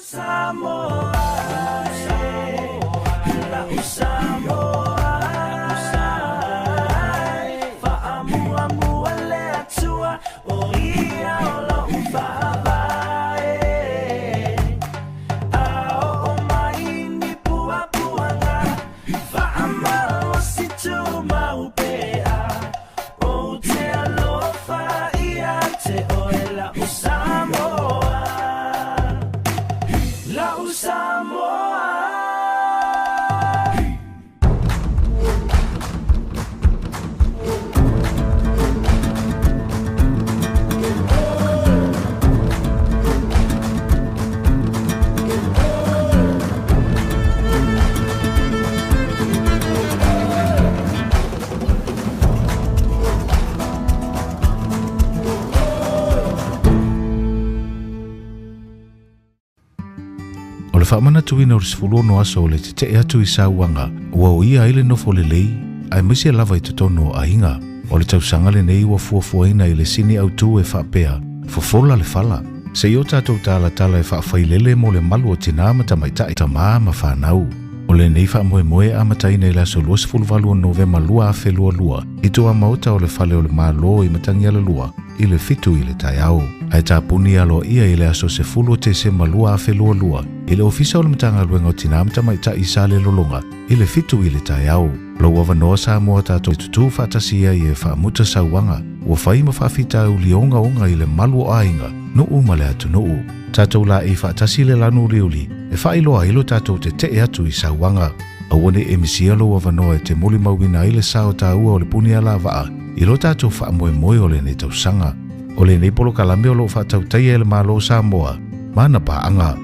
Samoa, lau Samoa, faamuamua le Atua, o ia o lou faavae. A oo mai ni puapuaga, faamalosi tumau pea. Ou te alofa ia te oe lau Samoa, lau Samoa. O le faamanatuina o le 16 aso o le tetee atu i sauaga ua oia ai le nofo lelei aemaise lava i totonu o aiga. O le tausaga lenei ua fuafuaina i le sini autū e faapea, fofola le fala. Se i o tatou talatala e faafailele mo le malu o tinā ma tamaitai, tamā ma fanau. O lenei faamoemoe e amataina i le aso 28 o Novema 2022 i tuamaota o le fale o le Malo i Matagialalua i le 7 i le taeao. Ae tapuni aloaia i le aso 10 o Tesema 2022 i le Ofisa o le Matagaluega o Tinā ma Tamaitai i Salelologa i le 7 i le taeao. Lou avanoa Samoa tatou tutū faatasi ai e faamuta sauaga ua fai ma faafitauli ogaoga i le malu o aiga, nuu ma le atunuu. Tatou laei faatasi le lanu uliuli e faailoa ai lo tatou tetee atu i sauaga. Aua ne i e misia lou avanoa e te molimauina ai le sao taua o le puni alavaa i lo tatou faamoemoe o lenei tausaga. O lenei polokalame o loo faatautaia e le Malo o Samoa ma ana paaga.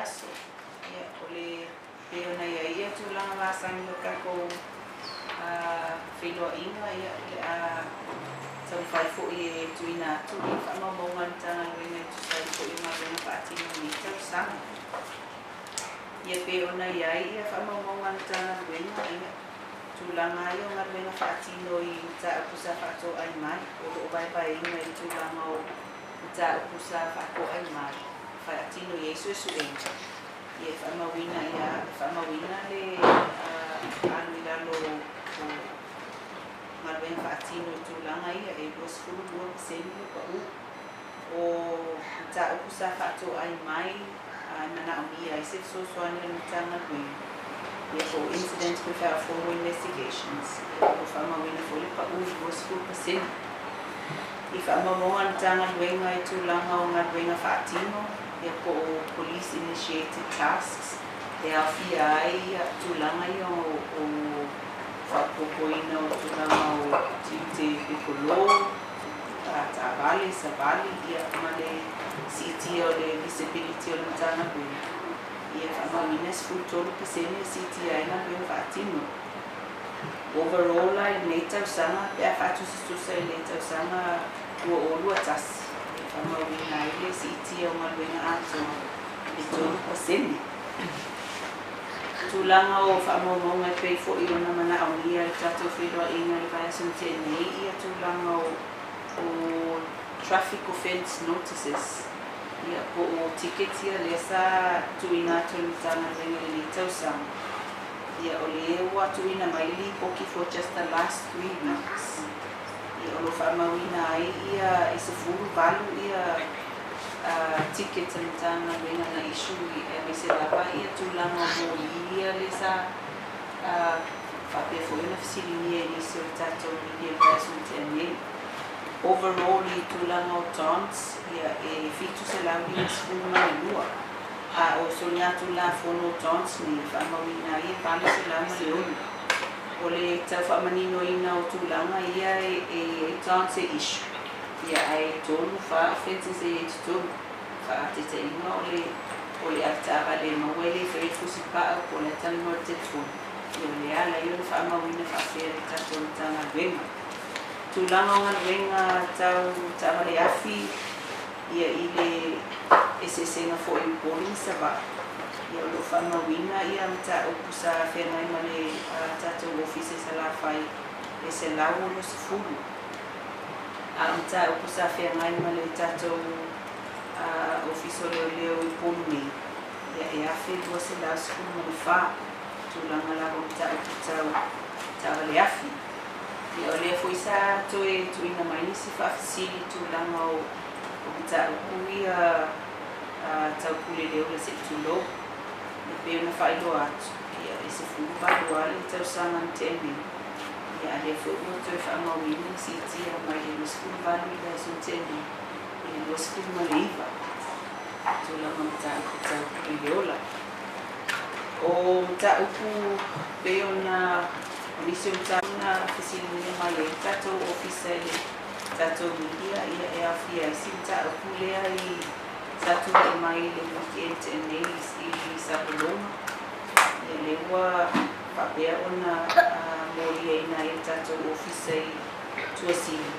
vaiaso. Ia, o le pei ona i ai ia tulaga masani o tatou feiloaiga, ia, o le a taumafai foi e tuuina atu i faamaumauga a le Matagaluega e tusa ai foi o galuega faatino i lenei tausaga. Ia pei ona i ai ia faamaumauga a le Matagaluega, ia, tulaga lava ia o galuega faatino i mataupu sa faatoai mai, o lo o vaevaeina i tulaga o mataupu sa faatoai mai, faatino i ai suesuega, ia e faamauina, ia, e faamauina le alu i lalo o galuega faatino i tulaga ia e 22% le pau. O mataupu sa faatoai mai e manaomia ai se fesoasoani a le Matagaluega, ia po o incidents without formal investigations, ia o lo o faamauina foi le pau i le 20%. I faamaumauga a le Matagaluega i tulaga o galuega faatino, ia po o police initiated tasks, e aofia ai ia tulaga ia o faaopoopoina o tulaga o tiute pepolo, taavale, savali, ia ma le siitia o le visibility o le Matagaluega, ia faamauina e 13% e siitia ai galuega faatino. Overall la i lenei tausaga, pe a faatusatusa i le tausaga 2021, e faamauina ai le siitia o galuega atoa i le 3%. Tulaga o faamaumauga e pei foi ona manaomia e le tatou feiloaiga i le vaiaso na tea nei, ia tulaga o traffic offence notices, ia po o tickets ia lea sa tuuina atu e le Matagaluega i lenei tausaga. Ia o lea ua tuuina mai le lipoti for just the last 3 weeks. Ia o lo o faamauina ai ia e 18 ia tickets a le Matagaluega na issue aemaise lava ia tulaga o moli ia lea sa faapea foi ona fesiligia e nisi o le tatou media i le vaiaso na tea nei. Overall i tulaga o dons, ia e 752, a o soligatulafono o dons nei faamauina ai e 806. O le tau faamaninoina o tulaga ia e i ai dons e issue, ia ae tolu fa offences e i ai totonu. Faataitaiga o le avetaavale e maua e le faia le fusipaa po o le talanoa i le telefoni, ia o lea ala ai ona faamauina faapea e le tatou Matagaluega. Tulaga o galuega tau taavale afi, ia i le eseesega foi o Upolu ma Savaii, ia o lo o faamauina ia mataupu sa feagai ma le tatou ofisa i Salafai e 160, a o mataupu sa feagai ma le tatou ofisa o leoleo i Upolu nei, ia e 1214 tulaga lava o mataupu tau taavale afi. Ia o lea foi sa toe tuuina mai nisi faafesili i tulaga o mataupu ia tau pule leola se'i tulou. E pei ona faailoa atu, ia e 18 lava le tausaga na tea nei, ia a lea foi ua toe faamauina le siitia mai le 28 i le aso na tea nei i le 29 tulaga mataupu tau pule leola. O mataupu pei ona o nisi o mataupu na fesiligia mai ai le tatou ofisa i le tatou media, ia e aofia ai si mataupu lea i sa tulai mai i le weekend nei i Salelologa. Ia lea ua faapea ona moliaina ai le tatou ofisa i Tuasivi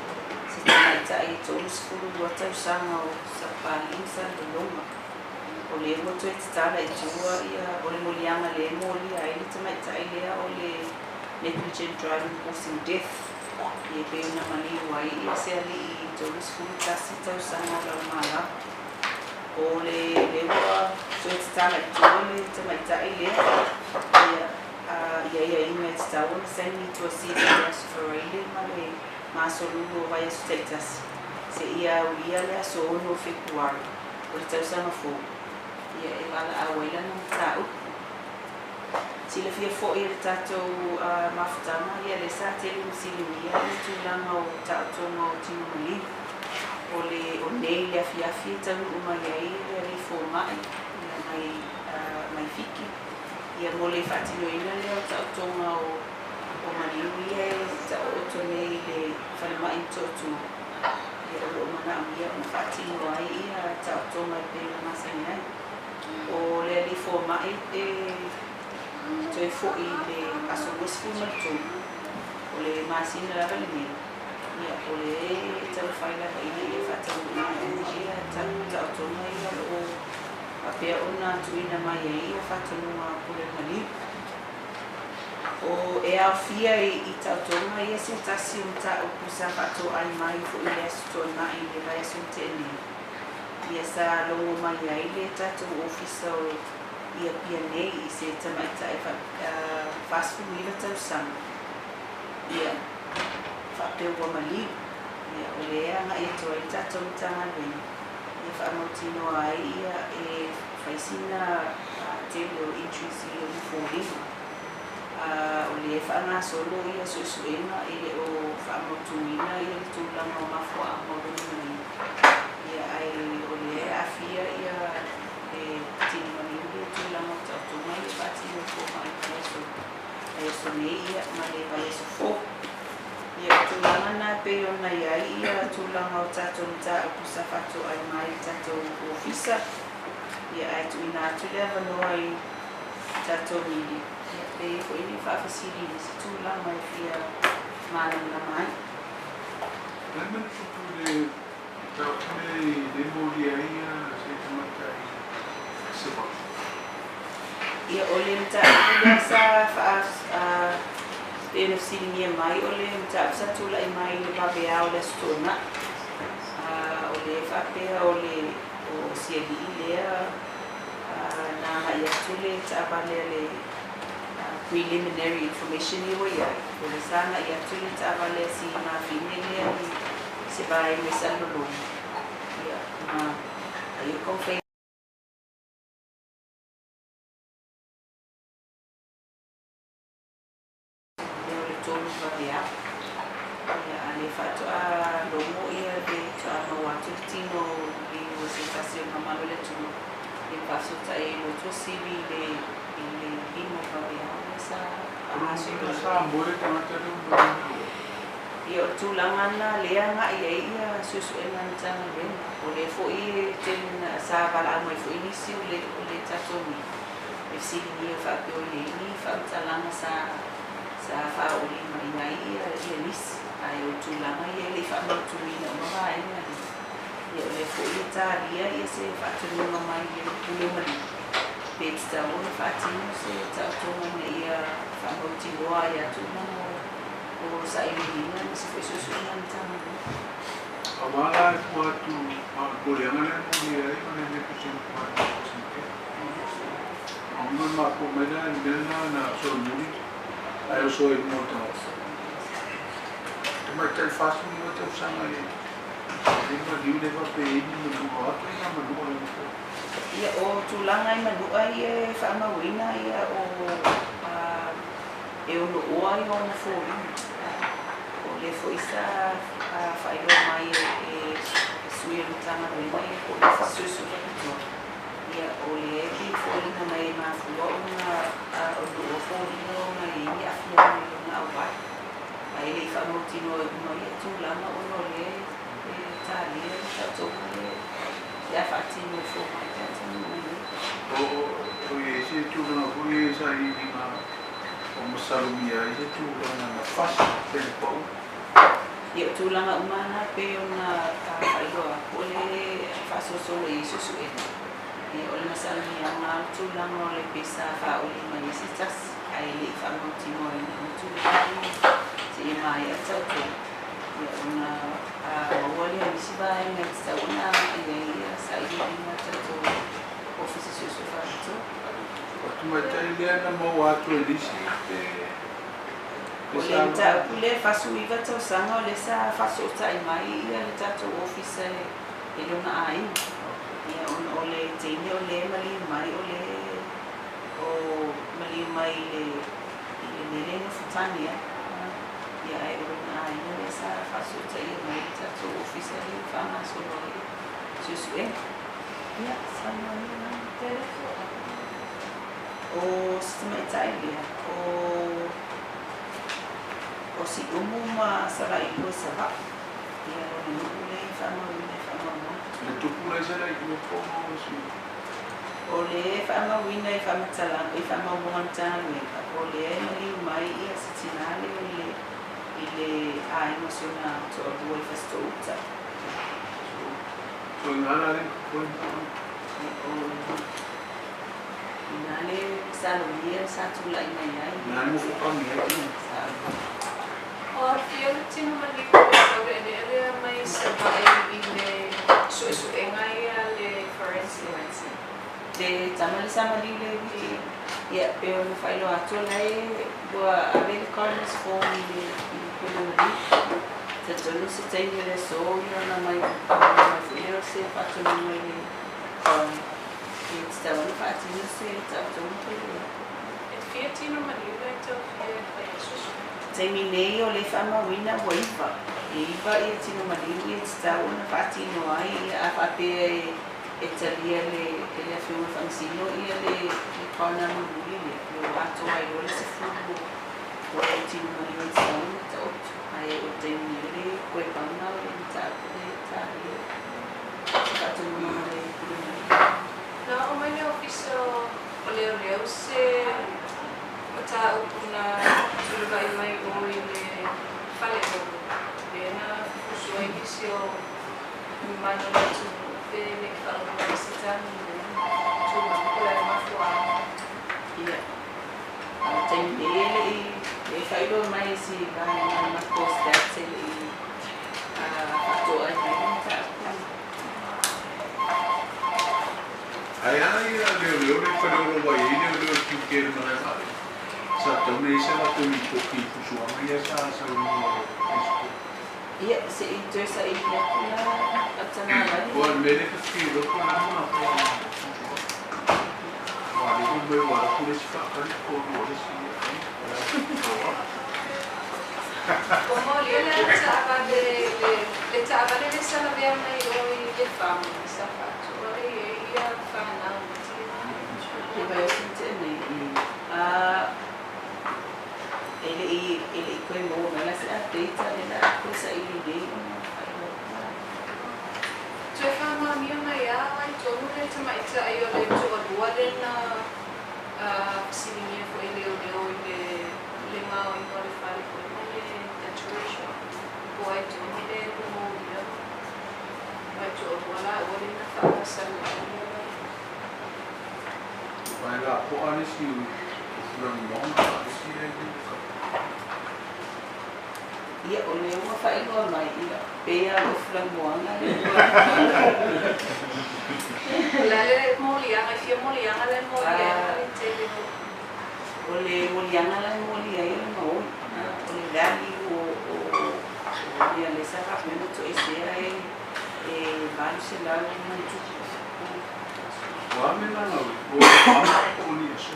se tamaitai e 32 tausaga o Sapapalii ma Salelologa. O lea ua toe tatala i tua ia o le moliaga lea e molia ai le tamaitai lea o le negligent driving causing death. Ia pei ona maliu ai ia se alii 31 tausaga o Laumala. O le lea ua toe tatala i tua le tamaitai lea, ia ia aiaiga e tatau ona saini i Tuasivi i le aso Faraile ma le masolulu o vaiaso taitasi seia aulia le aso 6 o Fepuari o le tausaga fou, ia e valaau ai lana mataupu. Silafia foi e le tatou mafutaga, ia lea sa tele ina fesiligia le tulaga o taotoga o tino maliu. O le o nei le afiafi e taunuu mai ai le alii foma'i ia mai Fiti, ia mo le faatinoina lea o taotoga o maliu ia e taooto nei i le falemai i Motootua. Ia o loo manaomia ona faatino ai ia taotoga e pei ona masani ai. O le fomaʻi e toe foʻi i le aso 23 o le masina lava lenei. Ia o le taumafai lava ina ia faataunuuina uma ia taotoga ia o loo faapea ona tuuina mai ai ia faatonuga a pule maliu. O e aofia i taotoga ia se tasi o mataupu sa faatoai mai foʻi le aso Tuanaʻi i le vaiaso na tea nei. Ia sa logo mai ai le tatou ofisa o i Apia nei i se tamaitaʻi 49 tausaga. Ia faapea ua maliu. Ia o le agaʻi atu ai le tatou Matagaluega ia faamautinoa ai ia e fai sina tele o entries i ona foliga. O le faagasolo ia suesuega e le o faamautuina ia le tulaga o mafuaaga o lona maliu. Ia ae o le aafia ia le tino maliu le tulaga o taotoga ia faatino e fomaʻi vaiaso nei ia ma le vaiaso fou. Ia o tulaga na e pei ona iai ia tulaga o tatou mataupu sa faatoai mai i le tatou ofisa. Ia ae tuuina atu le avanoa i tatou media. Ia pe i ai foi ni faafesili i nisi tulaga e fia malamalama ai. Le a le tupu i le mataupu lea i le molia ai se tamaitai i Savaii? Ia o le mataupu lea sa faa pei ona fesiligia mai o le mataupu sa tulai mai i le vaveao o le Aso Toonai. O le faapea o le o si alii lea na agai atu le taavale a le preliminary information ia ua i ai, o le sa agai atu le taavale a si mafine lea i se vaega i Salelologa. Ia ma ai o taumafai lea o le 3 vaveao. Ia a le faatoa logo ia le toa maua atu le tino liu o se tasi o le mamalu o le atunuu le faafesootai ai loa Tuasivi i le 5 vaveao lea sa O lona uiga faagasolo. sa moe le tagata lea ua maliu? Ia o le tulaga na lea agai ai ia suesuega a le Matagaluega. O lea foi e tele na sa valaau mai foi nisi o le tatou media e fesiligia faapea o i ai ni faamatalaga sa faaolima mai ai ia nisi. Ae o le tulaga ia e le i faamautuina uma vaega ia. Ia o lea foi e talia ia se faatonuga mai le pule o maliu pe tatau ona faatino se taotoga ina ia faamautinoa ai tulaga o sailiiliga ma se foi suesuega a le Matagaluega. Aua la e fua atu ma o le poleaga lea na molia ai o le 1.5%. Ona mafua mai la i le mea lena na solomuli ae oso ai i luga o le tagata. Tamaitai 49 tausaga e le maliu le faapea e i ai ni manua o atu ia manua lona foi. Ia o tulaga i manua ia e faamauina ia o e ono oa ia ona foliga. O lea foi sa faailoa mai e sui o le Matagaluega ia po o le Ofisa Suesue Faapitoa. Ia o lea e pei foliga mai e mafua ona ono oa foliga ona e i ai ni aafiaga i lona auai. Ae le i faamautinoa uma ia tulaga ona o lea e talia le taotoga lea pe a faatino e fomaʻi pe a taunuu mai nei. O i ai se tulaga foi ia i sailiiliga o masalomia ai se tulaga na fasi pe na pau? Ia o tulaga uma na e pei ona faailoa atu o le faasolosolo i ai suesuega. Ia o le masalomiaga o le tulaga o le pei sa faaoli mai ai se tasi ae le i faamautinoaina uma tulaga ia seia maea le taotoga. Ia ona maua lea o nisi vaega e tatau ona agai ai ia sailiiliga a le tatou Ofisa Suesue Faapitoa. O tamaitai lea na maua atu e nisi pe O le sa mataupu lea 49 tausaga o lea sa faafesootai mai ia le tatou ofisa e lona aiga. Ia ona o le teine o le maliu mai o le o maliu mai i le mea lea e nofotane ai. Ia ae o lona aiga lea sa faafesootaia mai le tatou ofisa lea ua faagasolo ai suesuega. Ia saunoa mai. O se tamaitai lea o Siumu ma Salailua i Savaii. Ia lona nuu lea e faamauina e faamaumau. Le tupu la i Salailua po o Siumu? O le whaamauina i whaamatalaga i whaamaumoga Matagaluega o lea e maliu mai ia se tinā lea i le aiga o si ona toalua i Fasitoo-uta. So i ngā le koe O ina le salomia sa tula'i mai ai. Ngā mo whakangi ai. Sa O fia le tino maliu o tau le ele mai sa vae i le suesuega ia le forensic. Le tama le sa maliu le wiki. Ia, pe ona whailoa atu lai ua ave le coroner's form i le pule maliu. Ta tonu se taimi le so ia ona mai mai foi lea o se faatonuga i le coroner. E tatau ona faatino se taotoga pe le. E fia tino maliu le tau fia whai suesuega. Taimi nei o le whaamauina ua iva. E iva ia tino maliu ia tatau ona faatino ai ia a faapea e talia le e le afioga faamasino ia le coroner mulimuli lea. Le ua atoa ai loa le 10 o tino maliu e tatau ona taoto. Ae o taimi nei le koe pauna o le mataupu le talia. Faatonuga ma le pule maliu. Na o mai le ofisa o leo leo se mataupu na tuluai mai o i le fale o le na fusu ai nisi o mano le tunu pe le whaonga mai se tani le tuma ko le mafua. Ia. A o taimi nei e le i le whailoa mai si vaega le matou stats e le i faatoa ai mai le mataupu. Ai ai ia leo leo le whare oro wai i leo leo ki ke le marae mare. Sa tau nei se la tui poki fusuanga ia sa sa unua o Facebook. Ia, se i toe sa i atu la atanga lai. O al mele ka ki roko na muna ko fusuanga. Wa le ko me wa ku le si whakari ko no le si ai. O mo le taavale le taavale le sa lavea mai o i le family sa fatu o le ia whanau Le vai o te nei. E le i koe mo mai la se update a le la koe sa i le nei ona whailoa. Toe whamamia mai a ai tonu le tamaita ai o le toalua le na fasilingia foi leo leo i le ngao i le fale foi ma le graduation. Po ai tonu le lumo ia. Mai toalua la o le na whaasala. Vai la po ane si fulangi maunga a si e le ka. Ia, o le ua whailoa mai ia. Pea o fulamoaga le ua. La le molianga, fia molianga le molianga le tele. O le molianga la moli ai o le maoi. O le value o ia le sa whapena to esea e valu se lau na tupu. Wa me la ngau, o ama ko ni aso.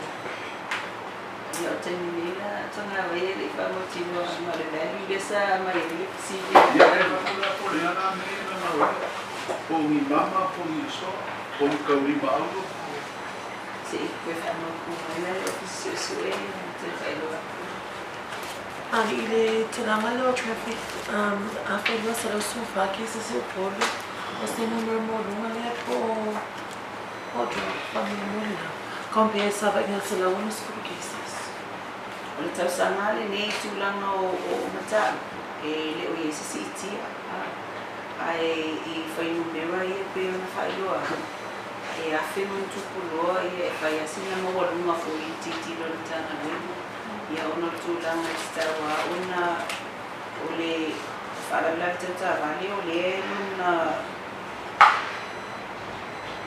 Ia o taimi nei la tonga wai e le whamotino ma le value le sa mai le fisili. Ia e la po le ana me la ngau. Po ni mama, po ni aso, po ni kauri mauro. Se i koe whamoku mai la le ofisi sue te whailoa. Ali i le tulaga lea o traffic a whailua sa lau sufa cases e Upolu o se numero maualuga lea po o drop faamolemole la compare sa vaaiga sa lau 60 cases. O le tausaga lenei tulaga o matau e le o iai se siitia ae i fuainumera ia pe ona faailoa e afe ma tupu loa ia e fai asina maualuga foi i tilotilo le Matagaluega ia ona o le tulaga e tatau a ona o le faalavelave tautavale o lea e lona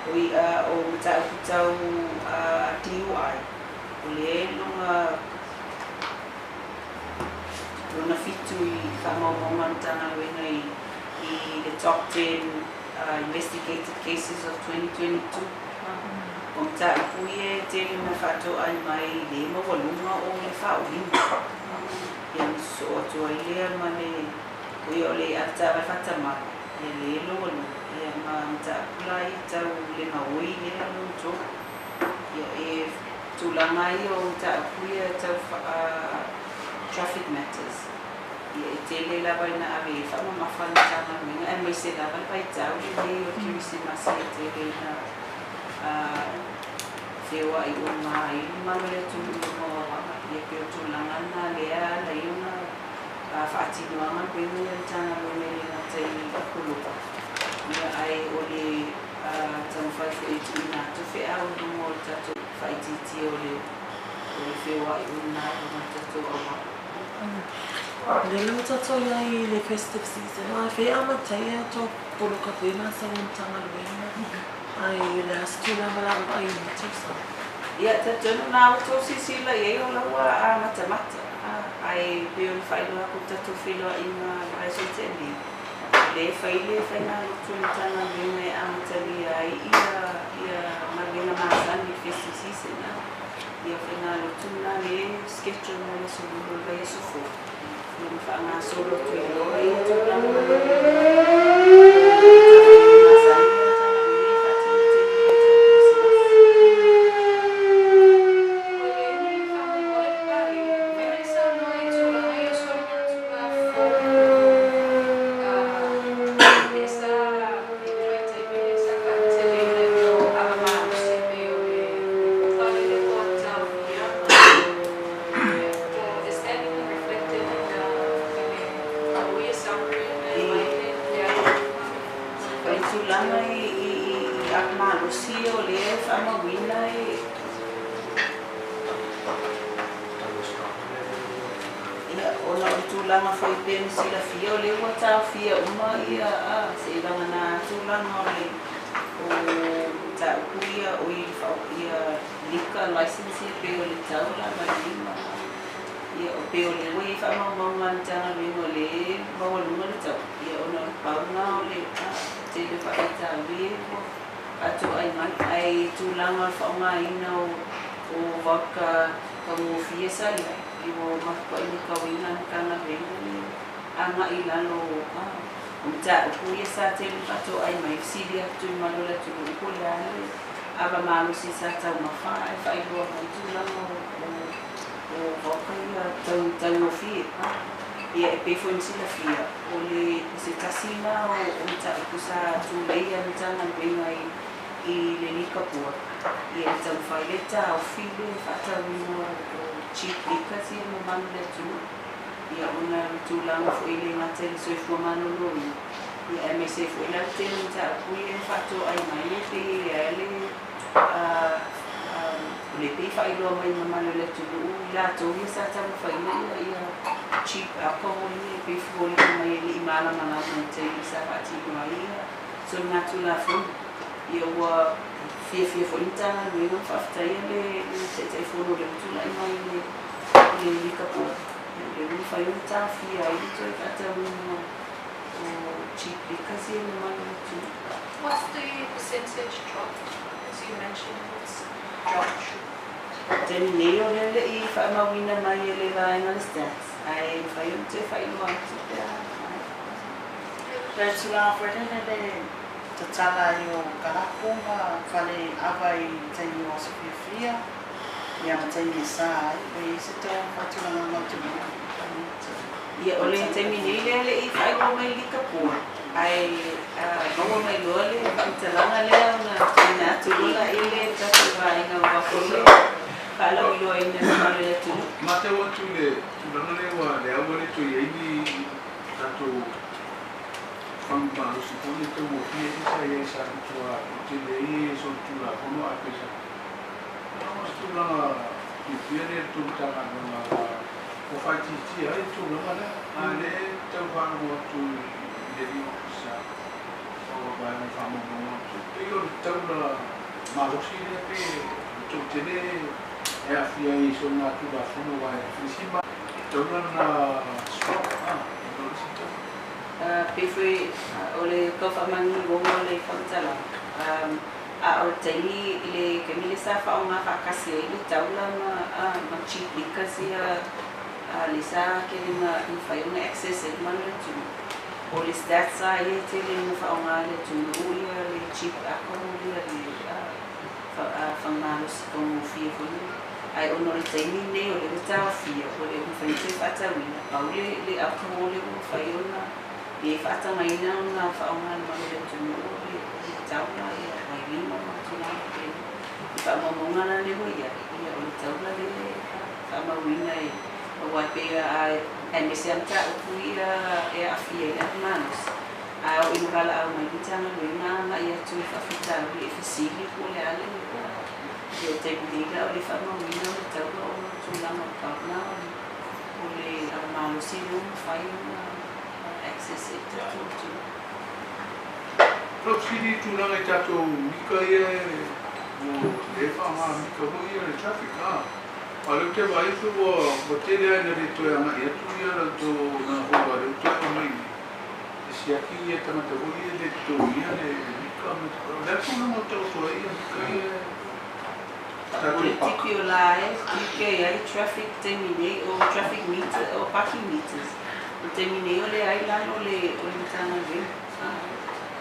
o ia o mataupu tau DUI o lea e luga lona fitu i whaamaumauga Matagaluega i the top 10 investigated cases of 2022. O mataupu ia e tele na faatoai mai le maualuga o le faaoina. Ia na sosoo atu ai lea ma le o ia o le avetaavale faatamala ia le laualuga ia ma mataupu la ia tau le gaoi lea lona tolu. Ia e tulaga ia o mataupu ia tau traffic matters. Ia e tele lava ina ave e faamamafa le Matagaluega aemaise lava le vaitau lenei o le kerisimasi e tele ina feoa'i uma ai le mamalu o le atunuu i luga o auala. Ia pei o tulaga lena lea e ala ai ona faatinoaga galuega ia a le Matagaluega e le gata i poloka, ia ae o le taumafai foi e tuuina atu feau i luga o le tatou faaitiitia o le feoa'i uma i luga o le tatou auala. O lea la ua tatou i ai i le festive season, ae fea e amata ai tou poloka foi masani i Matagaluega, ae o le a se tulaga o le a vaavaai i lenei tausaga? Ia, talitonu na outou silasila i ai o la ua amatamata, ae pei ona faailoa atu i le tatou feiloaiga i le vaiaso tea nei, lea e fai le faigalotu a le Matagaluega e amatalia ai ia galuega masani i le festive season. Ia faigalotu lena lea e schedule mo le aso Lua o le vaiaso fou, ia ma faagasolo atu ai loa ia tulaga o matafaioi masani a le Matagaluega e faatino i le taimi o vaitau o le Kerisimasi. Ua i ai ni faamoemoe Papalii, e mafai ona e saunoa i tulaga ia o soligatulafono lea sa i le vaitaimi lea sa faateleina i mea o ava malosi e pei o le fale lea ua taofia ma po is that even reflected in the i le lawyer summary na e aumai le alofa? O le tulaga i ava malosi o lea e faamauina e Ia, ona o le tulaga foi pei ona silafia o lea ua taofia uma ia seivagana tulaga o le o mataupu ia o i ia liquor license ia pei o le taula ma le lima. Ia, o pei o lea ua i ai faamaumauga a le Matagaluega o lea e maualuga le tau. Ia, ona o le pau lena o le tele o faafitauli ia ua faatoai mai. Ae i tulaga o le faaaogaina o vodka taugofie sa i ai, ua matuai matauina e le Matagaluega le agai i lalo o mataupu ia sa tele faatoai mai, fesili atu i mamalu o le atunuu po o le a le ava malosi sa taumafa ae faailoa mai tulaga o vodka ia taugofie. Ia, e pei foi ona silafia, o le se tasi lena o mataupu sa tulei a le Matagaluega i le Liquor Board, ia e taumafai le taofi le faatauina o cheap liquors ia i le mamalu o le atunuu. Ia, ona o le tulaga foi e le gata i le soifua maloloina, ia aemaise ai foi la le tele o mataupu ia e faatoai mai e pei e i ai le o le pei faailoa mai i le mamalu o le atunuu i latou ia sa taumafaina ia cheap alcohol ia e pei foliga mai e le i malamalama i le taimi sa faatino ai ia soligatulafono. Ia ua fiafia foi le Matagaluega ma faafetaia le Taitaifono o lea ua tulai mai i le Liquor Board. Ia, o lea ua mafai ona taofia ai le toe faatauina o cheap liquors ia i le mamalu o le atunuu. What's the percentage drop? As you mentioned, it's dropped. Taimi nei o lea e le i faamauina mai e le vaega le stats, ae mafai ona toe faailoa atu pe a. Le tulaga foi lele le tatala ai o kalapu ma fale ava i taimi o aso fiafia, ia ma taimi e sa ai, ua i ai se tou faatulagaga o tulaga? Ia, o le taimi nei lea e le i faailoa mai le Liquor Board, ae maua mai loa le faamatalaga lea ona tuuina atu loa la i le tatou vaega aua foi le faalauiloaina i le mamalu o le atunuu. Matau atu i le tulaga lea ua le aua le toe i ai ni tatou fagu malosi foi ia taugofie ia sa i ai sa matua tele ai solitulafono ae pei sa o se tulaga fiafia lea i le tou Matagaluega ua faaitiitia ai le tulaga lea, a o lea e tau faalogo atu i le alii ofisa o vaega faamaumauga pei o le taula malosi lea pe toatele e aafia ai i soligatulafono aua e isi taula na strong i lo le isi taula. Pei foi o le tau faamaninoga o le faamatalaga, a o le taimi i le taimi lea sa faaaoga faatasi ai le taula ma cheap liquors ia le sa tele na mafai ona access ai le mamalu o le atunuu. O le stats lava ia e tele ina faaaoga e le atunuu ia le cheap alcohol ia le fagamalosi taugofie foi lea. Ae ona o le taimi lenei o lea ua taofia, ua le mafai ona toe faatauina, pau le alcohol lea ua mafai ona e faatagaina ona faaaoga e le mamalu o le atunuu o le taula ia vailima ma tulaga faapena. Faamaumauga la lea ua i ai, ia o le taula lea e faamauina e aua e pei aemaise lava mataupu ia e aafia ai le avamalosi. A oo ina valaau mai le Matagaluega agai atu i faafitauli e fesili po o le a le ia o le taimi nei la o le faamauina o le taula ona o tulaga o le partner o le avamalosi lea ua mafai ona access ai le tatou atunuu. Lau fesili i tulaga i tatou mita ia ua le faaaoga mita foi ia le traffic a. A o lea ou te vaai atu ua tele lava ina le toe agai atu ia la outou auaunaga foi aua o lea ua toe aumai nei e siaki ia tagata foi ia e le totogia le mita ma o le a le tulaga o taoto ai ia mita ia O tatou le paka? tipi o la e pike ai traffic taimi nei o traffic meter o parking meters. O le taimi nei o lea ai lalo o le Matagaluega.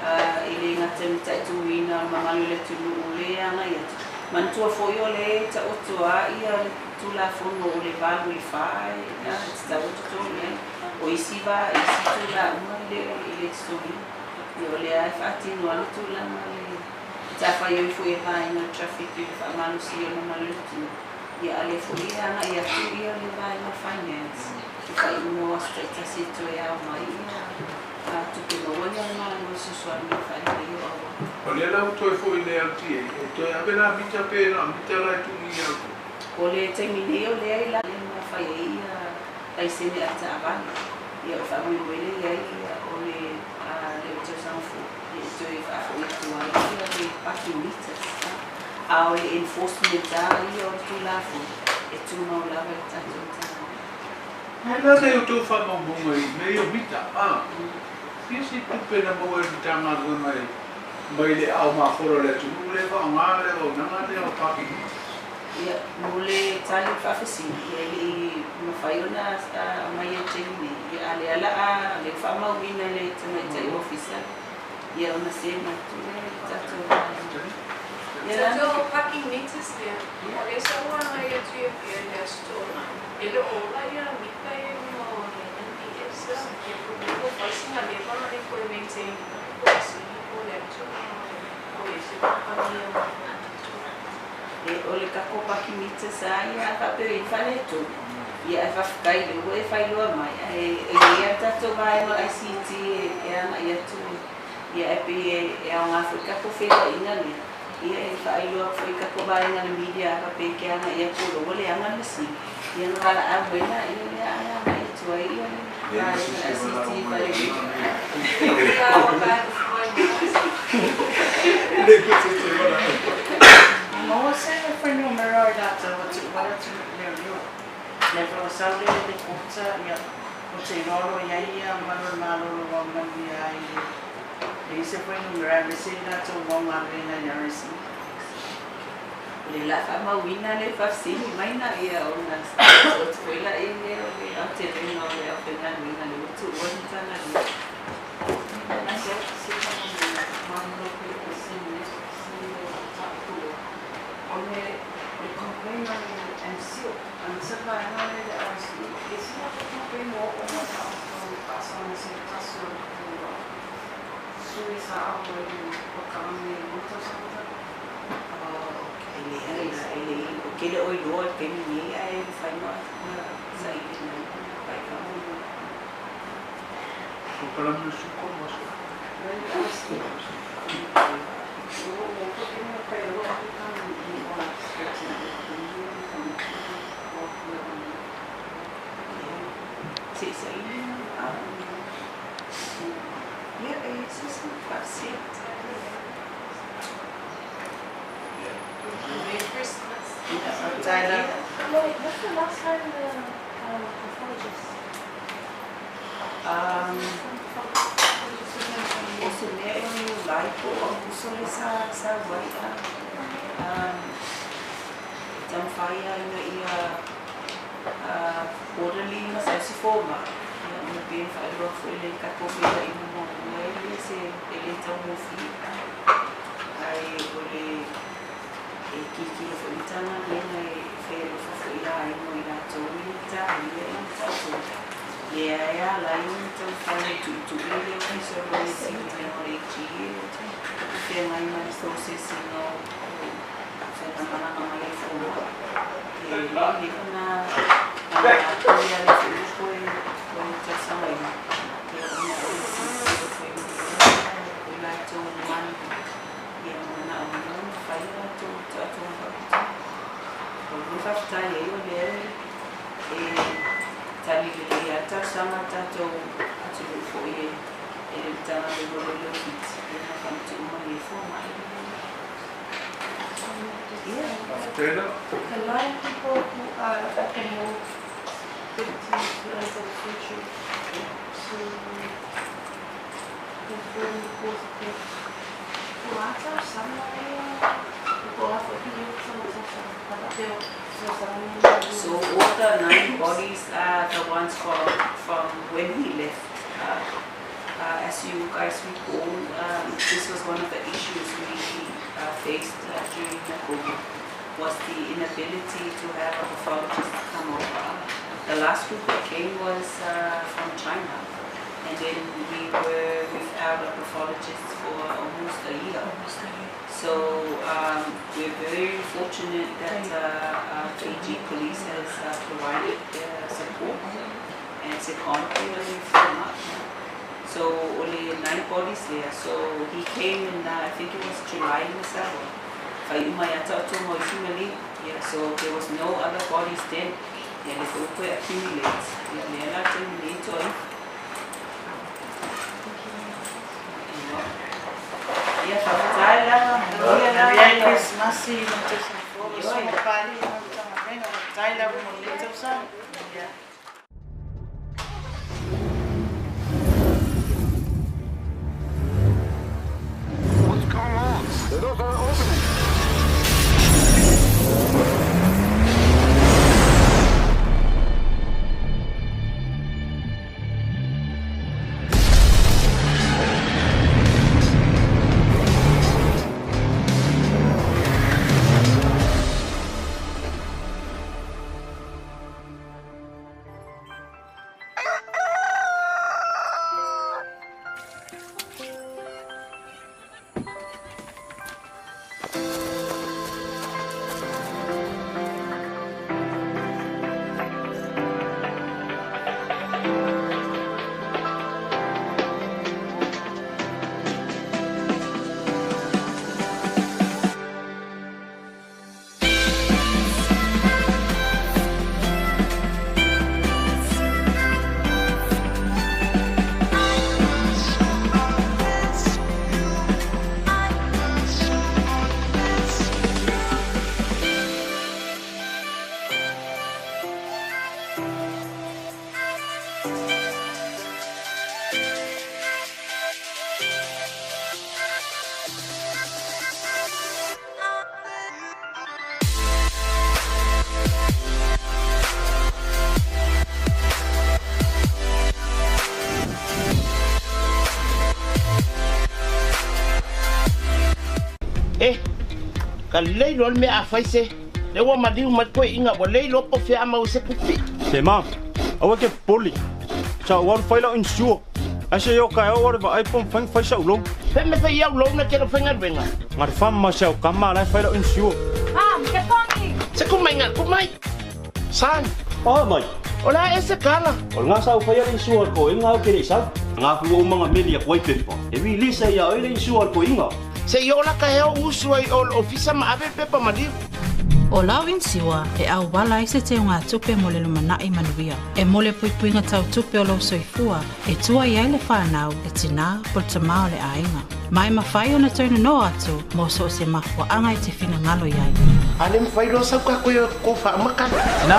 E le gata i le mataituina o le mamalu o le atunuu lea e agai atu. Manatua foi o lea e taoto lava le Tulafono o le 8 i le 4 e tatau ona totogi ai. O isi va isi itulā uma e le totogiina. Ia o lea e faatino lava le tulaga o le matafaioi foi e vaega o le traffic i le faamalosia o le mamalu o le atunuu. Ia a o lea foi e agai atu le vaega o finance i faaiuga o aso taitasi e toe ao mai tupe maua ia a le Malo e fesoasoani i le faaleleia o auala. O lea la ua toe foi i le LTA, e toe ave la mita pe na o mita la e tuu i au? O le taimi nei o lea i la le na fai ai laisene avetaavale. Ia o faamoemoe lea i ai o le le tausaga fou e toe faafoi atu ai le parking meters. A o le enforcement lava ia o le Tulafono e tumau lava i le tatou Matagaluega. E le i outou faamaumauga i mea ia o mita, a fia se tupe na maua e le Matagaluega mai le aao mafola o le atunuu lea e faaaoga le auaunaga lea o parking meters? Ia, mo le tali faafesili, ia e le i mafai ona aumaia i le taimi nei, ia a o lea la a lea ua faamauina e le tamaitai ofisa, ia ona send atu lea i le tatou vaega. Ia la Tatou parking meters lea, o lea sa ua agai atu i Apia i le Aso Toonai, e le o ola ia mita ia i luga o le NPS. Ia po o ua fai sina leva ona le toe maintain ina po o sili po o le atu o ese kamupani e omai. E o le tatou parking meters lava ia a faapea e i ai faaletonu, ia ae faafetai o lea ua e faailoa mai, ae e i ai lava le tatou vaega o le ICT e agai atu ia ae pei e aoga foi le tatou feiloaiga lea, ia e faailoa atu foi i tatou vaega o le media a faapea e te agai atu o la ua leaga le masini, ia ona valaau mai laia lea ae agai atu ai le vaega o le ICT e faaleleia. Maua se fuainumera o i latou ua tuua le atunuu i leoleo. Le foi ua sau le quota, ia, ou te iloa o lo o i ai ia malu o le Malo o lo o aumanuia ai e i se fuainumera aemaise i latou ua galuega i le RSE. O le la faamauina le faafesili mai na ia ona taoto foi laia lea o le aotelega o le aufaigaluega lea ua tuua le Matagaluega. O le complain a le MCIL, aemaise le vaega lea i le RSE, e sili atu complain ua oo mai ia outou i faasaga se tasi o outou sui sa auai i le polokalame i lua tausaga talu ai. E leai la, e le i, ou te le o iloa i le taimi nei ae mafai ona saili mai ma fai faamoemoe. Polokalame o le Suka ma se. Se i saili ma ia e i ai se isi faafesili. Merry Christmas. Faafetai lava. Wait, what's the last time the pathologist? Pathologist was mentioned? O se mea e Iulai po o Aokuso le sa sau ai a e taumafai lava ina ia orderly ma sau se fomai ia ona pei ona faailoa foi le tatou feiloaiga muamua e le se e le taugofie ae o le e tilotilo foi le Matagaluega e fealofa foi i aiga o i latou e taua i tatou lea e ala ai ona taumafai e tuitui le Ofisa o Loia Sili o le AG e feagai ma le process ina o faiga leva na ia le upu e o tausaga ia ona o le silasila foi o latou manu ia manaomia ona fai latou taotoga faapitoa. O le faafetai ai o lea e tali lelei lava talosaga a tatou atunuu foi e le Matagaluega o Leoleo Fiti ia na faamatuu mai ai fomai. Ia. Faafetai. The 9 people who are at the morgue 50 to enter the future to confirm the cause of death. O a talosaga ia, po o a foi talosaga So all the 9 bodies are the ones from when he left. As you guys recall, this was one of the issues we faced during the COVID, was the inability to have a pathologist come over. The last group that came was from China, and then we were without a pathologist for almost a year. So we're very fortunate that Fiji Police has provided support and seconded from us. So only 9 bodies there. So he came in, I think it was July in the summer. Yeah, so there was no other bodies then. Yeah, they could accumulate. Yeah, What's going on? The doors are opening. Ka lei lo me a faise le ua maliu mai koe inga ua lei lo po fea mau se pupi. Se ma, aua ke poli. Sa ua fai lau insure. Ase yo ka au va ai pom fang fai sa ulo. Fe me fai au lo na ke lo fai ngalwenga. Ngar fam ma sa ka ma la fai lau insure. Ah, ke pongi. Se ku mai ngal ku mai. San. Oh mai. Ola ese kala. O nga sa fai au insure ko inga ke le sa. Nga ku o manga meli a koi pepa. E vi lisa ia oi le insure ko inga. Se iola ka heo usu ai o ofisa ma ave pepa maliu. O lau insiwa e au wala i se te ngā tupe mo le lumana'i manuia. E mole puipuinga tau tupe o lau soifua e tua i ai le whanau e tina po le tamā o le āinga. Mai mawhai o na tauna noa atu mō so se mafua anga i te whina ngalo iai. Ale mwhai roa sau ka koe ko wha amakana. Tina,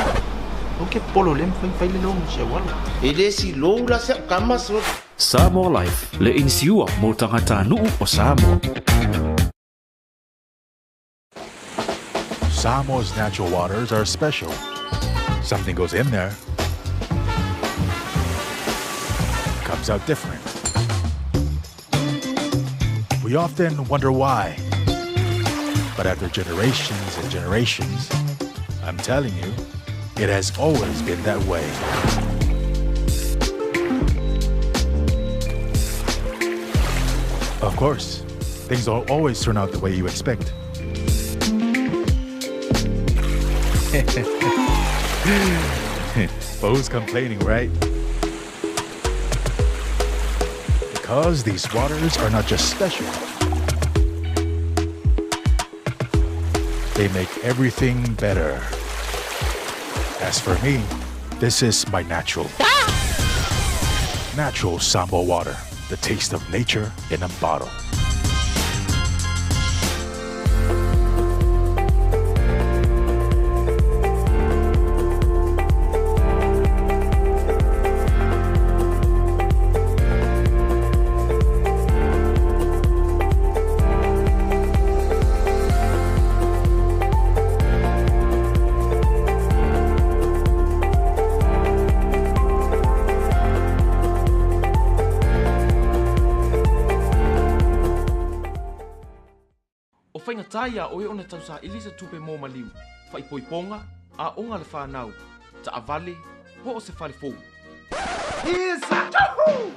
o ke polo le mwhai whai le longu se wala. E le si loura se o kama so. Samoa Life, le insiua mō tangata nu'u o Samoa. Samoa's natural waters are special. Something goes in there, comes out different. We often wonder why. But after generations and generations, I'm telling you, it has always been that way. Of course, things don't always turn out the way you expect. But who's complaining, right? Because these waters are not just special, they make everything better. As for me, this is my natural. Natural Samoa water, the taste of nature in a bottle. O whaingatai a oe ona tausa ili se tupe mō maliu, whaipoiponga, a onga le whanau, ta avale, po o se whare fou. Isa! Tahu!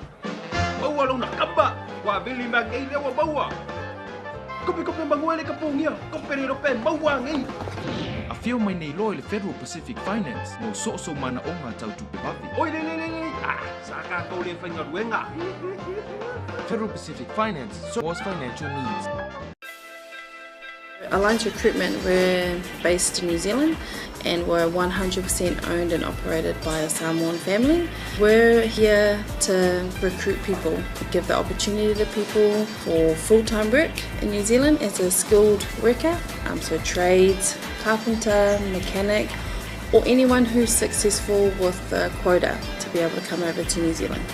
Maua lona kamba! Wa vili ma ngei lewa maua! Kope kope manguele ka pongia! Kope re rope maua ngei! A whio mai nei loa i le Federal Pacific Finance mo so so mana onga tau tupe wawe. Oi le le le le! Ah, sa ka kau le whainga ruenga! Federal Pacific Finance supports financial needs. Alliance Recruitment, we're based in New Zealand and we're 100% owned and operated by a Samoan family. We're here to recruit people, give the opportunity to people for full-time work in New Zealand as a skilled worker, so trades, carpenter, mechanic, or anyone who's successful with the quota to be able to come over to New Zealand.